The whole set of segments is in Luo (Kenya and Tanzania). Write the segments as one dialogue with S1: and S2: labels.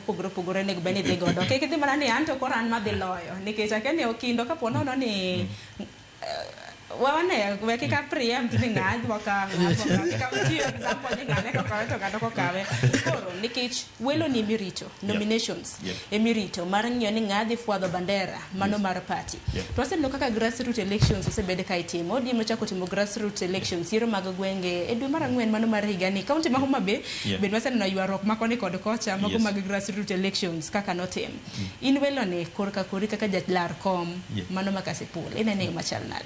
S1: mopogore opogore onego bed ni idhi godo. Kik idhi mana ni anto koro an madhi loyo nikech akia ni Okindo kapo nono ni wane we kik a preempt ni ng'a dwa ka ng'a dwa ka kik achiw example ni ng'ane kokawe to ng'ato kokawe. Koro nikech welo ni emirito nominations emirito mar ng'iyo ni ng'a dhi fwadho bandera mano mar party. To waseneno kaka grassroots elections osebed ka itimo. ODM nochako timo grassroots elections yiero mag gwenge e dwe mar ang'wen mano mar higani. Kaunti ma Homa Bay bende waseneno ywaruok ma koni kod kocha mago mag grassroots elections kaka notim. In welo ni korka kori kaka jalar kom mano ma Kasipul inene e yo machal nade?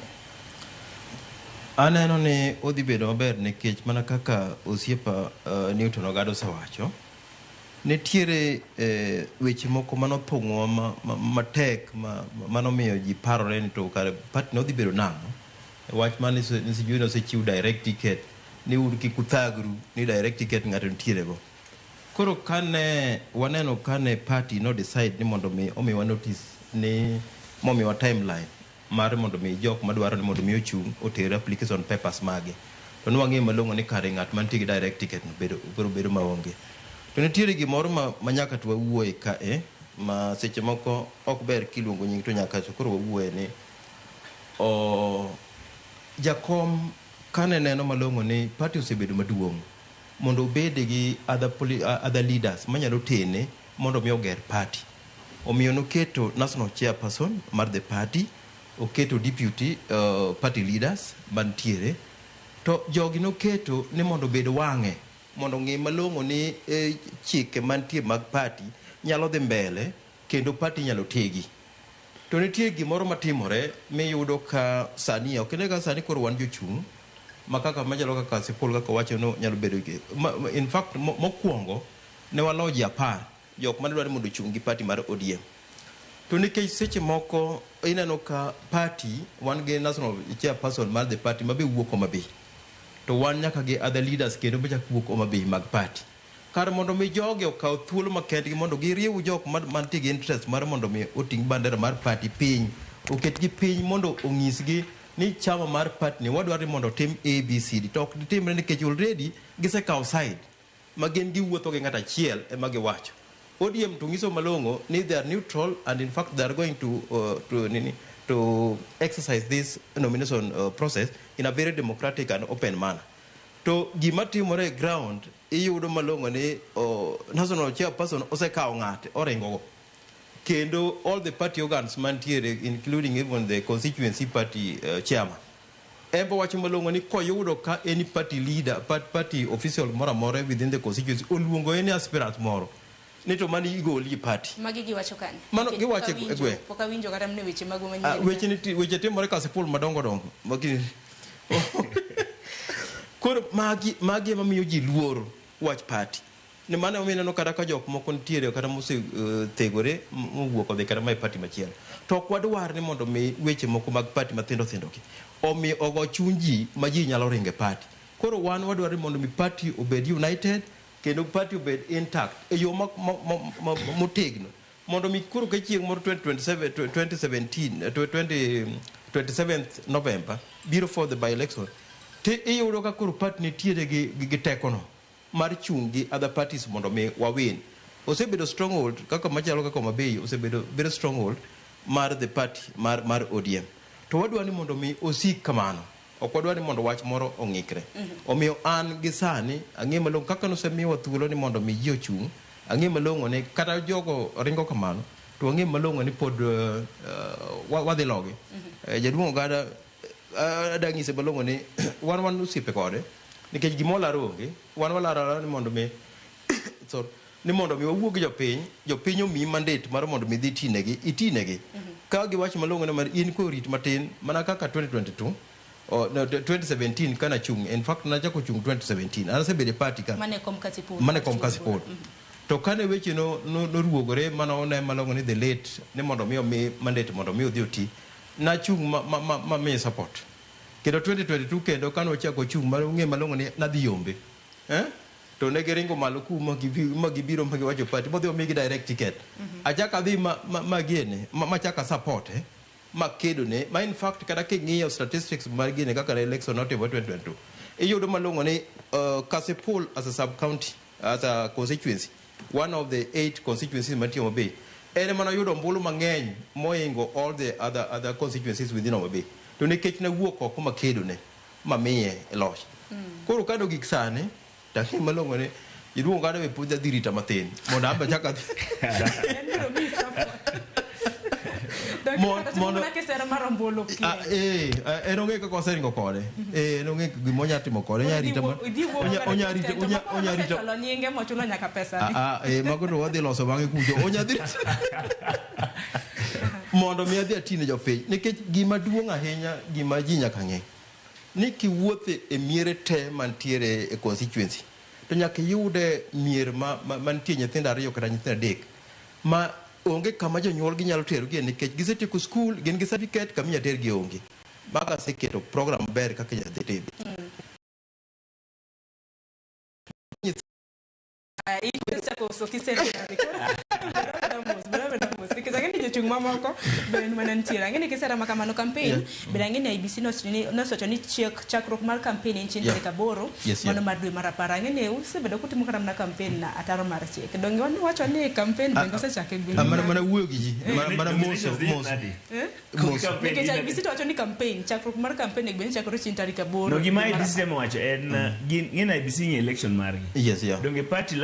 S2: Aneno ni odhi bedo maber nikech mana kaka osiepa Newton Ogada osewacho, nitiere weche moko manothung'owa matek manomiyo ji parore ni to kare party no dhi bedo nang'o. Wach mane sijui nosechiw direct ticket ni un kik uthagru ni direct ticket ng'ato nitiere go. Koro kane waneno kane party no decide ni mondo mi omiwa notice ni momiwa timeline mar mondo mi jok madwaro ni mondo mi ochung' oter application papers mage to ne wang'eyo malong'o ni kare ng'at mantie gi direct ticket no bedo biro bedo maonge. To nitiere gimoro ma nyaka to wawuoye ka e ma seche moko ok ber kiluongo nying to nyaka to koro wawuoye ni o, jakom kane neno malong'o ni party osebedo maduong' mondo obed gi other leaders manyalo tene mondo mi oger party. Omiyo noketo national chairperson mar the party, oketo deputy party leaders mantiere, to jogi noketo ni mondo obed wang'e mondo ong'i malong'o ni chike mantie mag party nyalo dhi mbele kendo party inyalo tegi. To nitie gimoro matimore miyudo ka sani ok ine ka sani koro wan jochung' ma kaka machalo kaka Kasipul kaka owacho no nyalo bedo in fact mokwongo ne walo ji 10 jok mane dwaro ni mondo ochung' gi party mar ODM. To nikech seche moko ineno ka party wan gi national chairperson mar the party mabe wuok Homa Bay. To wan nyaka gi other leaders kendo machak wuok Homa Bay mag party. Kar mondo mi jogi okaw thuolo makendgi mondo giriw jok mantie gi interest mar mondo mi oting' bandera mar party piny, oketgi piny mondo onyisgi ni chama mar party ni wadwaro ni mondo otim A, B, C, D. To ok gitimre nikech already gisekawo side ma gin giwuotho gi ng'ato achiel ema giwacho. ODM to nyiso malong'o ni they are neutral and in fact they are going to, nini, to exercise this nomination process in a very democratic and open manner. To gima timore e ground iyudo malong'o ni national chairperson osekawo ng'ate oringo go. Kendo all the party organs mantiere including even the constituency party chairman. Embo wacho malong'o ni koyudo ka any party leader, party official moro amora within the constituency oluongo any aspirant moro ni to mano igoli e party.
S1: Magi giwacho kanye?
S2: Mano giwacho e gweng'.
S1: Pok awinjo kata mana weche mago manyien.
S2: Weche timore Kasipul madongo dongo. Magi Koro magi ema miyo ji luoro wach party. Ni mano emomiyo ineno kata ka jok moko nitiere kata mosethegore mowuok odhi kata ma e party machielo. To ok wadwar ni mondo mi weche moko mag party mathindo thindo gi omi ogo chuny ji ma ji nyalo ringo e party. Koro wan wadwaro ni mondo mi party obed united kendo party obed intact e yo motegno mondo mi koro ka chieng' moro 2027 2017 27th November biro for the by election to iyudo ka koro party nitiere gi tekono mar chung' gi other parties mondo mi wawin. Osebedo stronghold kaka machalo kaka Homa Bay osebedo very stronghold mar the party mar ODM. To wadwa ni mondo mi osik kamano. Ok wadwa ni mondo wach moro ong'ikre. Omiyo an gi sani ang'e malong'o kaka nosemiwa thuolo ni mondo mi ji ochung', ang'e malong'o ni kata jogo ringo kamano to wang'e malong'o ni pod wadhi logi. Jaduong' Ogada adwa nyise malong'o ni wan osiepe kode nikech gima walaro onge. Wan walaro alara ni mondo mi sorry, ni mondo mi wawuo gi jopiny, jopiny omiyi mandate mar mondo mi idhi itinegi, itinegi. Ka giwacho malong'o ni mar in korit matin mana kaka 2022 no, 2017 kana chung', in fact nachako chung' 2017 an asebedo e party ka
S1: Mane kom Kasipul.
S2: Mane kom Kasipul. To kane weche no noruogore mane one malong'o ni the late ni mondo mi omi mandate mondo mi odhi oti, nachung' ma miye support. Kendo 2022 kendo kane ochako chung' mar ung'e malong'o ni nadhi yombe. Eh? To ne giringo malo ku ma gibiro ma giwacho party modhi omigi direct ticket. Achako adhi ma gene ma chako support ma kedo ne ma in fact kata king'iyo statistics mar gine kaka ne election notimore 2022 iyudo malong'o ni Kasipul as a sub county as a constituency. One of the 8 constituencies mantie Homa Bay. En ema noyudo ombulu mang'eny moingo all the other constituencies within Homa Bay. To nikech nawuok oko makedone mamiye loch. Koro kado gik sani, tang'e malong'o ni jaduong' Ogada be pod adhi rita mathin mondo an be achak adhi.
S1: En biro miyi support.
S2: Mondo-
S1: Mana kisera mar ombulu
S2: Ah, en ong'e kaka oseringo kode. En ong'e gima onya timo kode. Onya rita onya rita.
S1: Ochulo nyinge mochulo nyaka pesa.
S2: Ah, mago to wadhi loso bang'e kucho. Onya dhi mondo mi adhi atine jopiny. Nikech gima duong' ahinya, gima ji nyaka ng'e, ni kiwuothe e miere te mantiere e constituency, to nyaka iyude mier mantie nyithindo 2 kata nyithindo 3 ma onge kama jonyuolgi nyalo terogie nikech gisetieko skul, gin gi certificate, kama inyalo tergi onge. Mago aseketo program maber kaka inyalo dhi timbe.
S1: Nikech ang'e ni jochung' mamoko be mana nitiere. Ang'e ni kisera ma kamano campaign, bende ang'e ni IEBC nosewacho ni chakruok mar campaign en chieng' tarik 8 mano mar dwe mar 10. Ang'e ni usebedo kutimo kata mana campaign na ataro mar chik. Donge wacho ni campaign bende osechak e gwenge?
S2: Mana wuoyo gi ji, mana moso. Moso.
S1: Nikech IEBC to wacho ni campaign, chakruok mar campaign e gwenge chakore chieng' tarik 8.
S3: No, gima IEBC temo wacho en gin IEBC ng'e election margi.
S2: Yes, yeah.
S3: Donge party